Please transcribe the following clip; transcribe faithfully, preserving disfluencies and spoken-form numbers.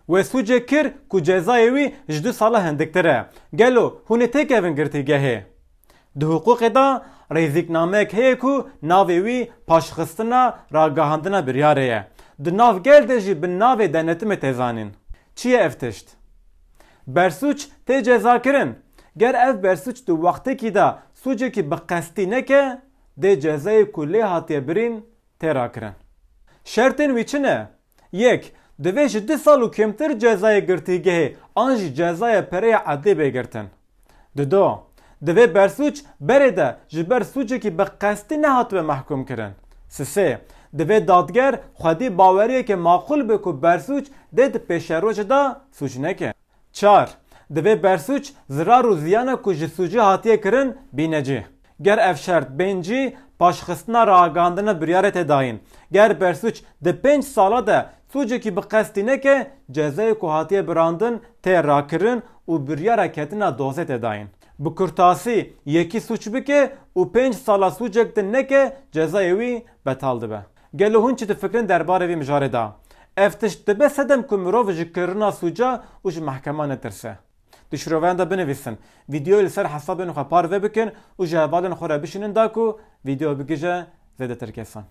We sûcek kir ku cezayê wî ji du sala hindiktir e. Gelo hûn ê têkevin girtîgehê? Di hiqûqê de rêzîknameyek heye ku navê wî paşxistina ragihandina biryarê ye. Di nav gel de jî bi navê denetimê tê zanîn. Çi ye ev tişt? Bersûc tê cezakirin. Ger ev bersûc di wextekî de sûcekî bi qestî neke, dê cezayê ku lê hatiye birîn tê rakirin. Şertên wî çi ne? Yek, divê ji du sal û kêmtir cezayê girtîgehê an jî cezaya pereya edlî bê girtin. Dido, divê bersûc berê de ji ber sûcekî bi qestî nehatibê mehkûm kirin. Sisê, divê dadger xwedî baweriyeke maqûl be ku bersûc dê di pêşerojê de sûc neke. Çar, divê bersûc zirar û ziyana ku ji sûcê hatiye kirin bîne cih. Ger ev şert bên cih, paşxistina ragihandina biryarê tê dayîn. Ger bersûc di pênc sala de sûcekî bi qestî neke, cezayê ku hatiye birandin tê rakirin û biryara ketina dozê tê dayîn. Bi kurtasî, yekî sûc bike û pênc sala sûcek din neke, cezayê wî betal dibe. Gelo hûn çi difikirin derbarê vî mijarê de? Ev tişt dibe sedem ku mirov ji kirina sûca û ji mehkema netirse? Di şiroveyan de binivîsin. Vîdeoyê li ser hesabên xwe parve bikin û ji hevalên xwe re bişînin da ku vîdeo bigihîje zêdetir kesan.